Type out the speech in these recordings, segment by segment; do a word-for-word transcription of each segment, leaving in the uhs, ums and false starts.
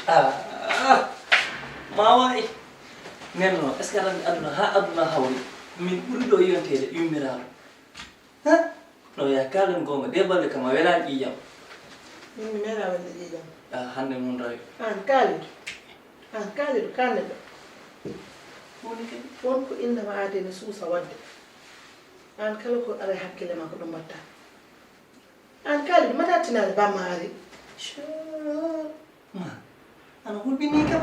Ah, ma waay. Nenno, est-ce que aɗa anndi aduna, haa aduna hawri, min ɓuri ɗo yonteede yummiraaɗo. Ha? No, ya kaalen goonga, ɗee balɗe kam a welaani ƴiiƴam. Min mi meeɗaa welde ƴiiƴam. Ah, hannde noon rawi. Aan Kaalidu. Aan Kaalidu, kaa neɗɗo. Woni kadi? Won ko innama aade ne suusa waɗde. Aan kala ko ara e hakkille ma ko ɗum mbaɗta. Aan Kaalidu, mata tinaali bamma ari. Coo. Ma, ana hulɓinii kam.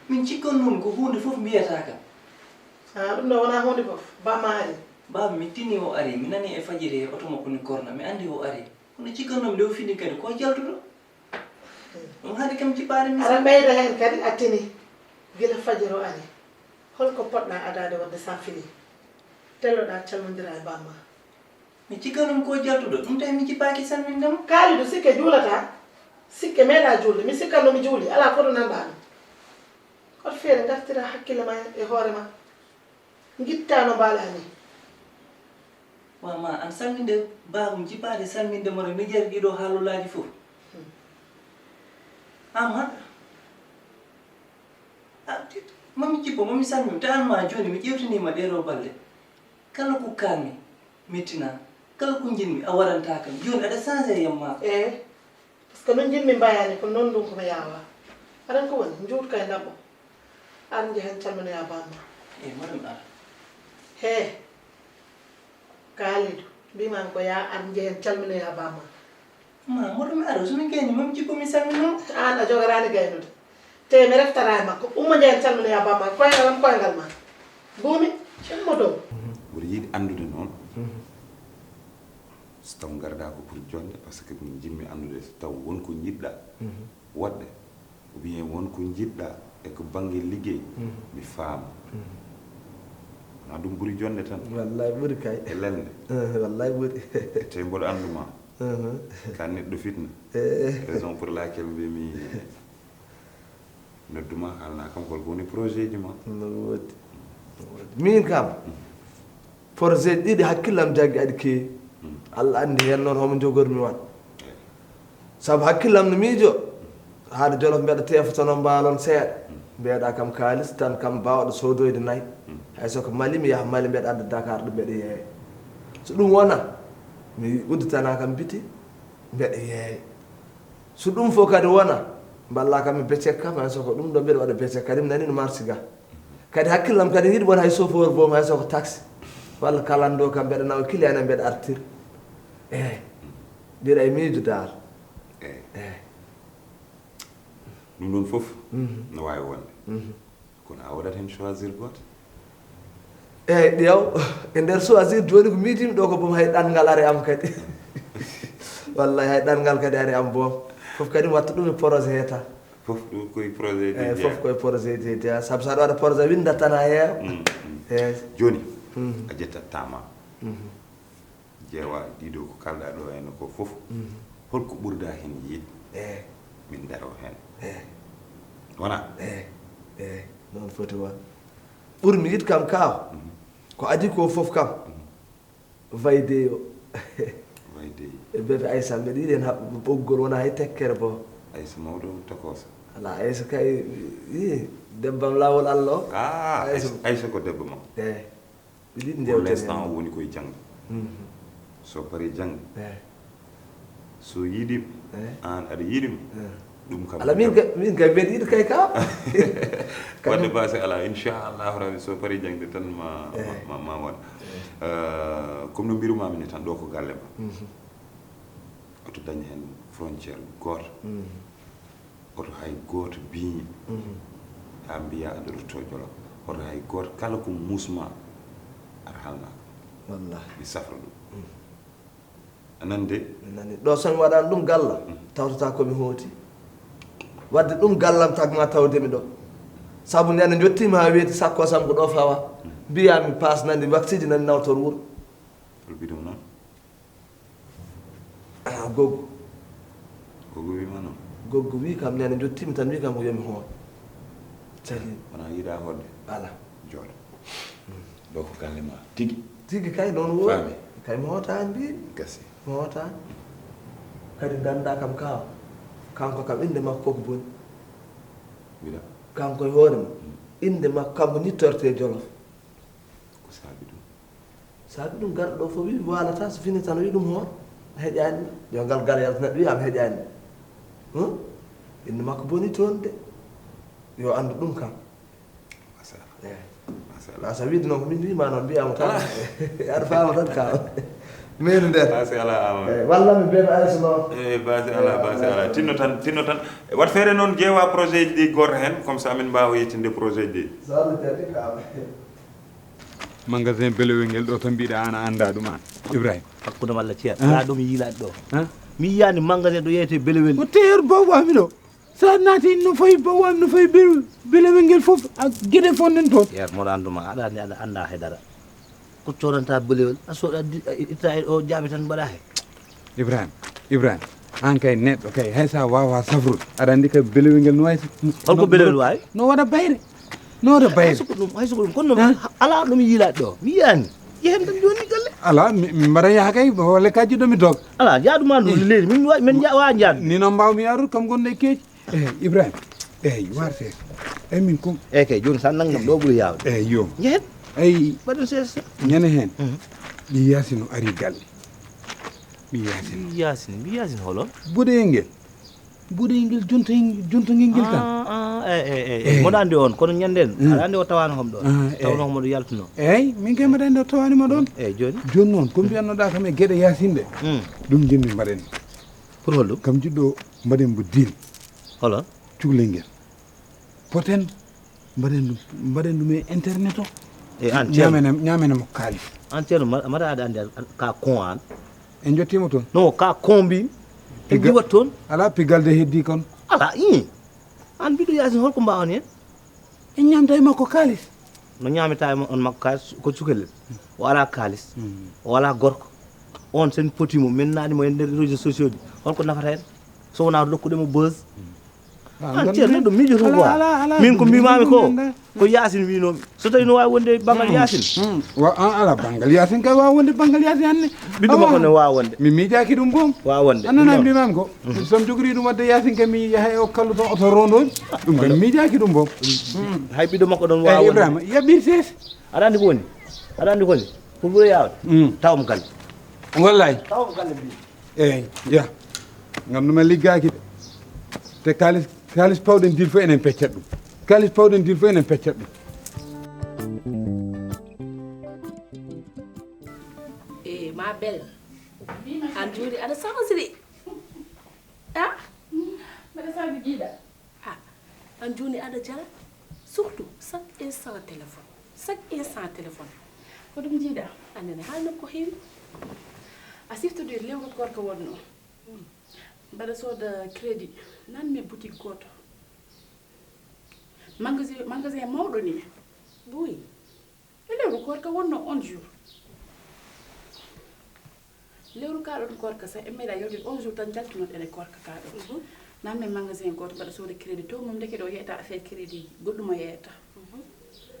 Min cikkan noon ko huunde fof mbiyataa kam. Ah, ɗum ɗo wonaa huunde fof. Bamma ari. Baaba, mi tini o ari, mi nani e fajiri he oto makko ni korna, mi anndi o ari. Kono cikkannomi nde o fini kadi ko jaltuɗo. Ɗum haɗi kam jipaade mi. Aɗa ɓeyda heen kadi a tini. Gila fajiri o ari. Holko poɗɗa adaade waɗde sa fini? Telloɗa calmondira e bamma. Mi cikkanum ko jaltuɗo, ɗum tawi mi jipaaki salminde mo. Kaalidu sikke juulata. Sikke meeɗa juulde. Mi sikkanno mi juuli. Alaa foto nanɗa ɗum. Hol feere ngartira hakkille ma e hoore ma. Ngitta no mbaala ni. Wa ma an salminde baabum jipaade salminde mo no jari ɗiɗo haalolaaji fof. Amma a- mami jippo mami salmim ta an ma jooni mi ƴewtiniima ɗeɗo balɗe. Kala ko kaanmi mettina, kala ko njiɗmi a waɗanta kam. Jooni aɗa changé yamma. E Parce que noon njiɗmi mbayani ko noon ɗum ko mi yaawa. Aɗan ko woni njuut kay ndaɓɓo. Ar njehen calminoya bamma. E maɗum ara. He Kaalidu mbimami ko ya ar njehen calminoya bamma. Ma moɗo mi ara so min gayni mami jippo mi salmino. An a jogaraani gaynude. Te mi reftara e makko ummo njehen calminoya bamma koyngal am koyngal ma. Buumi ummo dow. Mboɗo yiɗi anndude noon. So taw ngarɗa ko pour jonde par ce que ɗum jiɗmi anndude so taw won ko njiɗɗa waɗde ou bien won ko njiɗɗa e ko bangge liggey mi faama. Wona ɗum ɓuri jonde tan. Wallay ɓuri kay. E lelnde. Wallay ɓuri. Te mboɗo annduma ka neɗɗo fitna. Raison pour laquelle mbimi nodduma haalna kam holko woni projet ji ma. No woodi. Min kam projet ɗiɗi hakkillam jaggi aɗi keewi. Allah anndi heen noon homo jogormi wan. Sabu hakkillam no miijo haade jolof mbeɗa teefotono mbaalon seeɗa. Mbeɗa kam kaalis tan kam baawɗo soodoyde nayi. Hay soko mali mi yaha mali mbeɗa adda dakar ɗum mbeɗa yeeya. So ɗum wona mi udditana kam biti mbeɗa yeeya. So ɗum fof kadi wona mballa kam mi becek kam hay soko ɗum ɗo mbeɗa waɗa becek kadi mi nani no marsi ga. Kadi hakkillam kadi yiɗi won hay chauffeur boom hay soko taxi walla kalando kam mbeɗa nawa client e mbeɗa artir. Eyi. Mbiɗa e miijo dal. Eyi. Ɗum ɗon fof no waawi wonde. Kono a waɗat heen choisir gooto. Eyi ƴeew e nder choisir jooni ko miijimi ɗo ko boom hay ɗanngal are am kadi. Wallay hay ɗanngal kadi are am boom. Fof kadi mi watta ɗum e projet he tan. Fof ɗum koye projet de. Eyi fof koye projet de jeya sabu so aɗa waɗa projet winda tan a yeeya. Eyi. Jooni a ƴettat tama jeewa ɗiɗo ko kalɗa ɗo henne ko fof. Holko ɓurda heen yiɗ eyi. Min daro heen eyi. Wona eyi. Eyi noon foti won ɓurmi yiɗ kam kaw ko adi ko fof kam. Vayde o. Vayde e bebe aysa mbeɗa yiɗi hen haɓɓuɓe ɓoggol wona hay tekkere bo. Aysa mawɗo tokoosa. Ala aysa kay i debbam lawol allah o. Ah, aysa aysa ko debbo ma. Eyi. Pour l'instant o woni koye janngo. So pari janngo so yiɗima an aɗa yiɗima. Ɗum kam Ala min kay min kay mbeɗa yiɗi kay ka. Wadde base ala inchallahu rabi so pari jangde tan ma ma- ma ma waɗ. Euh, comme no mbirumami ni tan ɗo ko galle ma. Oto dañ hen frontière gooto. Oto hay gooto biñi. Ha mbiya aɗa rutto jolo. Oto hay gooto kala ko musma aɗa halnaka. Wallahi. Mi safra ɗum. A nande? Nani ɗo somi waɗani ɗum galla tawtata komi hooti. Wadde ɗum gallam tagma tawdemi ɗo. Sabu ndene jottima ha weeti sakko sam ko ɗo fawa. Mbiyami paas nani waksiji nani nawtor wuuro. Hol bidon noon? Ah, goggo. Goggo wima noon? Goggo wi kam nene jottimi tan wi kam ko yomi hoot. Cali. Wona yiɗa hoɗde? Ala. Jooɗo. Ɗo ko galle ma tigi. Tigi kay noon woni. Faami. Kay mi hootani mbi. Gasi. Mi hootani. Kadi ganda kam kaw. Kanko kam inde makko koko boni. Mbiɗa. Kanko e hoore mum. Inde makko kanko nittorte e Jolof. Ko saabi ɗum? Saabi ɗum garɗo ɗo fof wi walata so fini tan wi ɗum hoor. A heƴani. Yo ngal gal yalta neɗɗo wi am heƴani. Hum? Inde makko boni toon de. Yo andu ɗum kam. Masala. Eyi. Masala. Wasa wiide noon ko min wima noon mbiyama tan. Aɗa fama tan ka. Menu nder. Basi ala ama. Eyi, walla mi ben ayso noon. Eh, basi ala, basi ala. Tinno tan, tinno tan. Wat feere noon jeewa projet ji ɗi goto hen, comme ça min mbawa yettinde projet ji ɗi. So Allah jaɓi kam. Magasin belewel ngel ɗo tan mbiɗa an a annda ɗum an Ibrahima. Hakkunde malla ceer ala ɗo mi yiilaɗo ɗo. Mi yiyani magasin ɗo yeyete belewel. Ko teer bawwami ɗo. Sa naati no fayi bawwami no fayi belewel ngel fof a gueɗe fonnen toon. Ceer moɗo anduma aɗa andi aɗa anda hay dara. Ko codanta belewel a soɗa itta o jaabi tan mbaɗa he. Ibrahima, Ibrahima, an kay neɗɗo kay hay sa wawa safrude aɗa andi kay belewel ngel no wayi. Holko belewel wawi? No waɗa bayre. No waɗa bayre. Hay soko ɗum hay soko ɗum kono noon ala ɗum yiilaɗo ɗo mi yiyani. Yehen tan joni galle. Ala mi mbaɗa yaha kay walla ka jiɗɗo mi dog. Ala jaaduma ɗum leydi min wawi min wawa jaad. Ni noon mbawmi yarude kam gonɗo e keeci. Eyi Ibrahima. Eyi warte. Eyi min kom. Eyi kay joni sa nanggam ɗo ɓuuri yawde. Eyi yo. Jehen. Eyi. Mbaɗen sesa. Ñande hen. Ɓi yasino ari galle. Ɓi yasino. Ɓi yasino ɓi yasino holo. Boɗeyel ngel. Boɗeyel ngel jonta jonta ngel ngel tan. Eyi eyi eyi. Mboɗo andi on kono ñande en aɗa andi o tawano homo ɗon. Tawno homo ɗo yaltuno. Eyi min kay mbaɗa andi o tawanima ɗon. Eyi joni. Joni noon ko mbiyannoɗa kam e gueɗe yasinde. Ɗum jinmi mbaɗen. Pour holɗum? Kam jiɗɗo mbaɗen mbo dil. Holo? Cukalel ngel. Poten mbaɗen ɗum mbaɗen ɗum e internet o. E an ceerno. Ñamene ñamene mo kaalis. An ceerno mbaɗa aɗa andi ka kon an. En jottima toon. Non ka kon mbi. En jiwat toon. Ala pigalde heddi kon. Ala i. An mbiɗo yasin holko mbawan hen? En ñamta e makko kaalis. No ñamita e on makko kaalis ko cukalel. O ala kaalis. O ala gorko. On sen potimo min naɗimo e nder réseau sociaux ji holko nafata en? So wona lokkuɗemo buzz. An ceerno neɗɗo miijoto quoi. Min ko mbimami ko ko yasin winomi so tawi no wawi wonde banggal yasin. Wa an ala banggal yasin kay wawa wonde banggal yasin hanne. Ɓiɗɗo makko ne wawa wonde. Mi miijaki ɗum boom. Wawa wonde. Annana mbimami ko. Somi jogori ɗum wadde yasin kay mi yaha e o kalluto oto rondomi. Ɗum kam mi miijaki ɗum boom. Hay ɓiɗɗo makko ɗon wawa wonde. Ibrahima yaɓɓir ses. Aɗa andi ko woni? Aɗa andi ko woni? Ko ɓuri yawde. Tawam galle. Wallay. Tawam galle mbi. Eyi ya. Ngam ɗum en liggaaki de. Te kaalis kaalis pawɗen dil fof enen peccat ɗum. Kaalis pawɗen dil fof enen peccat ɗum. E ma bel an joni aɗa sansiri a mbaɗa sabi jiiɗa a an joni aɗa jala surtout chaque instant téléphone chaque instant téléphone ko ɗum jiiɗa anene haalno ko heewi a siftodir lewru korka wonno mbaɗa sooda crédit nanmi boutique gooto magasin magasin mawɗo ni buy e lewru korka wonno on jour lewru kaɗon korka sa en meeɗa yewtid on jour tan jaltunoɗen e korka kaɗon nanmi magasin gooto mbaɗa sooda crédit to mum ndeke ɗo yeyta affaire crédit ji goɗɗum o yeyta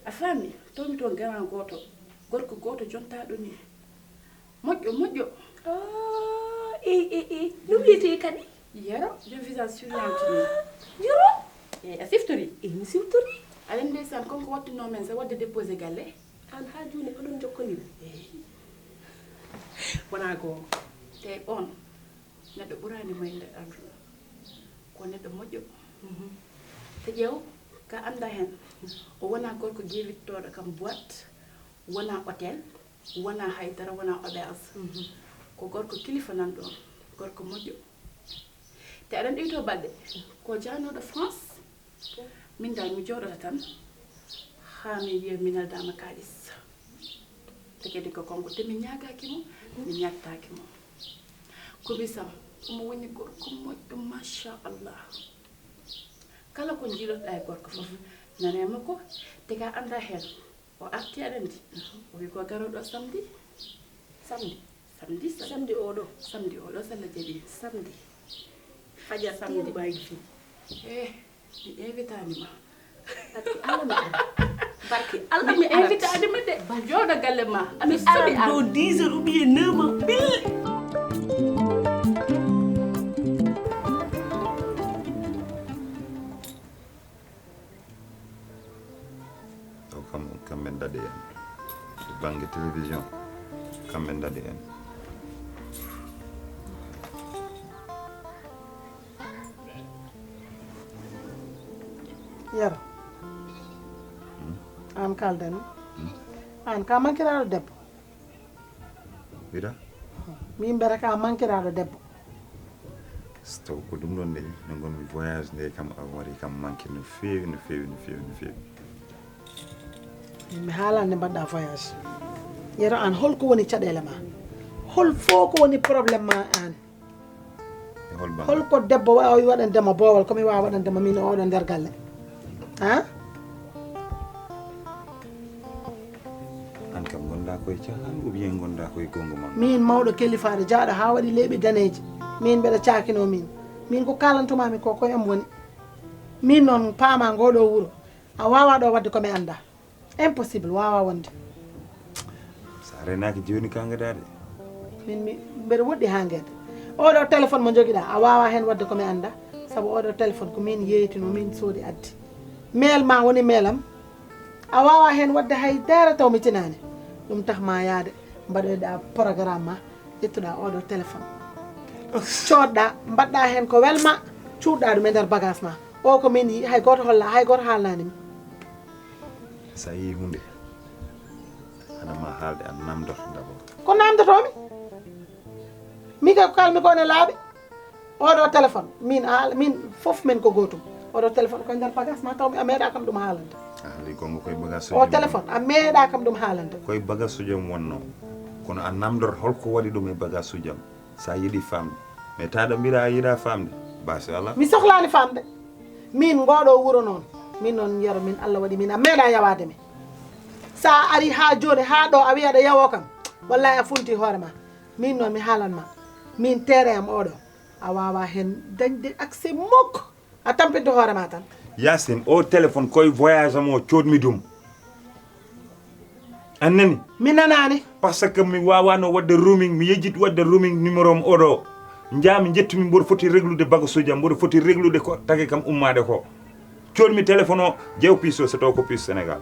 a faami tawmi toon garant gooto gorko gooto jontaɗo ni moƴƴo moƴƴo eyi eyi eyi no wiyete kadi yero jom visage souriante ni yero eyi a siftori eyi mi siftori aɗa ndeysaan kon ko wattuno men sa wadde déposé galle an ha joni oɗon jokkondiri eyi wona goonga te on neɗɗo ɓurani mo e nder aduna O neɗɗo moƴƴo. Te ƴeew, ka annda heen. O wonaa gorko geewittooɗo kam boîte, wonaa hôtel, wonaa hay dara, wonaa auberge. Ko gorko kilifa nan ɗoon, gorko moƴƴo. Te aɗa anndi to balɗe, ko jahnooɗo France. Min daal mi jooɗoto tan, haa mi wiya mi neldaama kaalis. Te kadi ko kanko, te mi ñaagaaki mo, mi ñaattaaki mo. Ko bisam, omo woni gorko moƴƴo, machallah. Kala ko njiilotoɗaa e gorko fof, nane mo ko, te ka annda heen. O arti aɗa anndi. O wi ko garooɗo samedi. Samedi. Samedi, samedi. Samedi oɗo. Samedi oɗo, so Allah jaɓi. Samedi. Fajar samedi. Tiiɗi ɓaagi fii. Eh, mi invitaani ma. Barki Allah mi ar. Barki Allah mi arat. Mi invitaani ma de. Jooɗo galle ma. Mi arat. Ɗo dix heures ou bien neuf heures pile. Ɗo kam, kamɓe daɗi en. To bannge télévision, kamɓe daɗi en. Yero. Aan kaalden. Aan ka mankiraaɗo debbo. Wida? Min mbiyata ka mankiraaɗo debbo. So taw ko ɗum ɗon de, no ngonmi voyage nde kam, a wari kam manque no feewi, no feewi, no feewi, no feewi. Min mi haalande mbaɗɗa voyage. Yero aan, holko woni caɗeele ma? Hol fof ko woni problème ma aan? E hol bannge? Holko debbo waawi waɗande ma boowal, ko mi waawa waɗande ma min e oɗo nder galle? Ha? Aan kam ngonɗaa koye caahan ou bien ngonɗaa koye goonga ma? Min mawɗo kelifaaɗo, jaaɗo haa waɗi leeɓi daneeji. Min mbeɗa caakinoo min. Min ko kaalantumaami ko, ko am woni. Min noon paamaa ngoo ɗoo wuro. A waawaa ɗoo waɗde ko mi anndaa. Impossible, waawaa wonde. So a renaaki jooni ka ngaɗaa de. Min mi mbeɗa woɗɗi haa ngeeda. Oɗo téléphone mo njogiɗaa, a waawaa heen waɗde ko mi anndaa. Sabu oɗo téléphone ko min yeeytinoo, min soodi addi. Mail ma woni mail am. A waawaa heen waɗde hay dara taw mi tinaani. Ɗum tax ma yahde mbaɗoyɗaa programme ma, ƴettuɗaa oɗo téléphone. Coodɗaa, mbaɗɗaa heen ko welma, cuuɗɗaa ɗum e nder bagage ma. O ko min yi, hay gooto hollaa, hay gooto haalnaani mi. So a yii huunde, hade ma haalde a namdoto d'abord. Ko namdotoomi? Min kay ko kaalmi ko ene laaɓi. Oɗo téléphone, min a, min fof men ko gootum. Oɗo téléphone ko e nder bagage ma, taw mi a meeɗaa kam ɗum haalande. A haalii goonga koye bagage uji. O téléphone, a meeɗaa kam ɗum haalande. Koye bagage uji am wonnoo. Kono a namdor holko waɗi ɗum e bagage uji am. So a yiɗi faamde. Mais tawa mbiɗa a yiɗaa faamde. Basi alaa. Mi sohlaani faamde. Min ngooɗo wuro noon. Min noon Yero, min Allah waɗi min a meeɗaa yawaade mi. So a arii haa jooni, haa ɗo a wiya aɗa yawoo kam. Wallahi a funti hoore ma. Min noon mi haalan ma. Min teere am oɗo. A waawaa heen dañde accès mukk. A tampinto hoore ma tan. Yaasin, o téléphone koye voyage am o coodmi ɗum. A nani? Mi nanaani. Parce que mi waawano waɗde roaming, mi yejjit waɗde roaming numéro am oɗo. Njaami njettumi mboɗo foti réglude bagage uji am, mboɗo foti réglude ko tagi kam ummaade ko. Coodmi téléphone o, ƴeew piis o so taw ko piis Sénégal.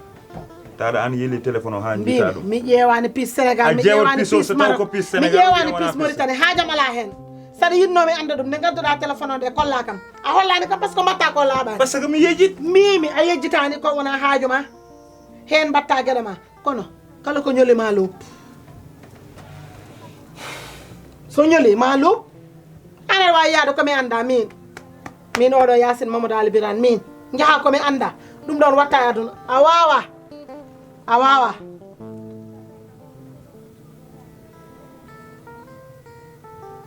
Tawa aan yeeli téléphone o haa njiitaa ɗum. Mi ƴeewaani piis Sénégal, mi ƴeewaani piis Maroc, mi ƴeewaani piis Mauritanie, haajam alaa heen. Saɗa yiɗnoo mi annda ɗum, nde ngadduɗaa téléphone o nde kollaa kam. A hollaani kam parce que mbaɗtaa ko laaɓaani. Parce que mi yejjit. Mimi, a yejjitaani ko wonaa haaju ma. Heen mbaɗtaa geɗe ma. Kono kala ko ñoli ma loob. So ñoli ma loob. Aɗa waawi yahde ko mi anndaa miin. Miin oɗo Yaasin Mamadou Ali Birane miin. Njaha ko mi anndaa. Ɗum ɗoon waɗta e aduna. A waawaa. A waawaa.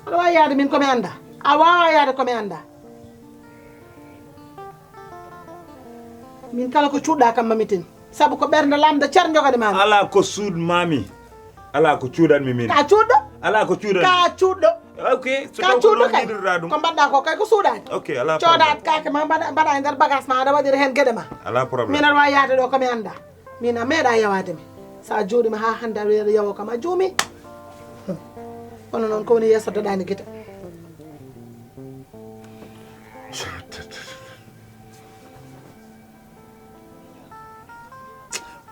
Aɗa waawi yahde miin ko mi anndaa. A waawaa yahde ko mi anndaa. Min kala ko cuuɗɗaa kam mamitin. Sabu ko ɓernde lamnde cer jogani ma. Alaa ko suuɗ mami. Alaa ko cuuɗanmi min. Ka cuuɗɗo. Alaa ko cuuɗanmi. Ka cuuɗɗo. Ok. So ka cuuɗɗo kay. Ɗum. Ko mbaɗɗaa ko kay ko suuɗaani. Ok, alaa problème. Coodat kaake ma mbaɗa mbaɗa e nder bagage ma aɗa waɗira heen geɗe ma. Alaa problème. Min aɗa waawi yahde ɗo ko mi anndaa. Min a meeɗa yawaade mi. So a jooɗima haa hannde aɗa wiya aɗa yawo kam a juumi. Kono noon ko woni yeeso daɗaani gite.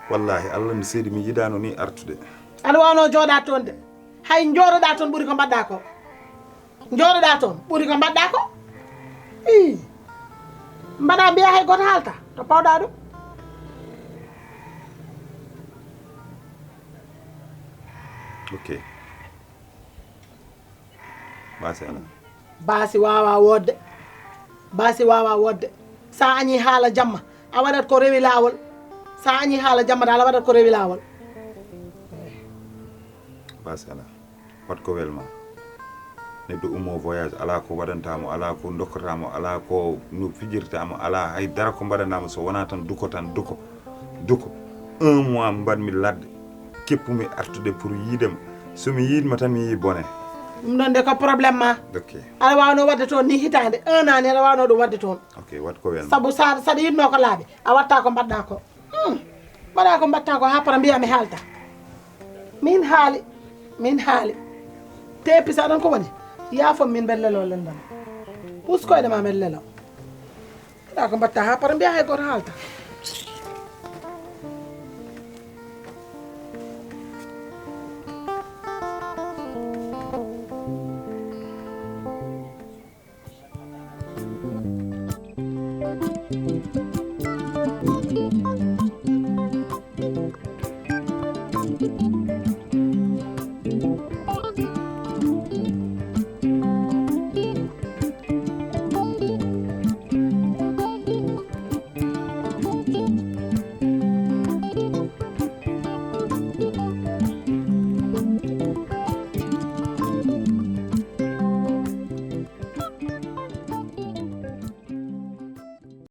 Wallahi Allah mi seedi mi yiɗano ni artude. Aɗa wawno jooɗa toon de. Hay jooɗoɗa toon ɓuri ko mbaɗɗa ko. Jooɗoɗa toon ɓuri ko mbaɗɗa ko. Ii. Mbaɗa mbiya hay goto haalta to pawɗa ɗum. Ok. Baasi alaa. Baasi wawa wodde. Baasi wawa wodde. Sa añi haala jamma a waɗat ko rewi lawol. Sa añi haala jamma dal a waɗat ko rewi lawol. Baasi alaa. Wat ko welma. Neɗɗo ummo voyage alaa ko waɗantamo, alaa ko dokkatamo, alaa ko no fijirtamo, alaa hay dara ko mbaɗanamo so wona tan duko tan duko. Duko. Un mois mbaɗmi ladde, keppumi artude pour yiidema. Somi yiidma tan mi yii bone. Ɗum ɗon de ko problème ma. Ok. Aɗa wawno wadde toon ni hitande un an ni aɗa wawno ɗum wadde toon. Ok, wat ko welma. Sabu sa saɗa yinno ko laaɓi a watta ko mbaɗɗa ko. Hmm. Mbaɗa ko mbaɗta ko ha para mbiya mi haalta. Min haali. Min haali. Te pisa ɗon ko woni. Yaafo min mbeɗa lelo lendam. Uskoyɗe ma mbeɗa lelo. Mbaɗa ko mbaɗta ha para mbiya hay goto haalta.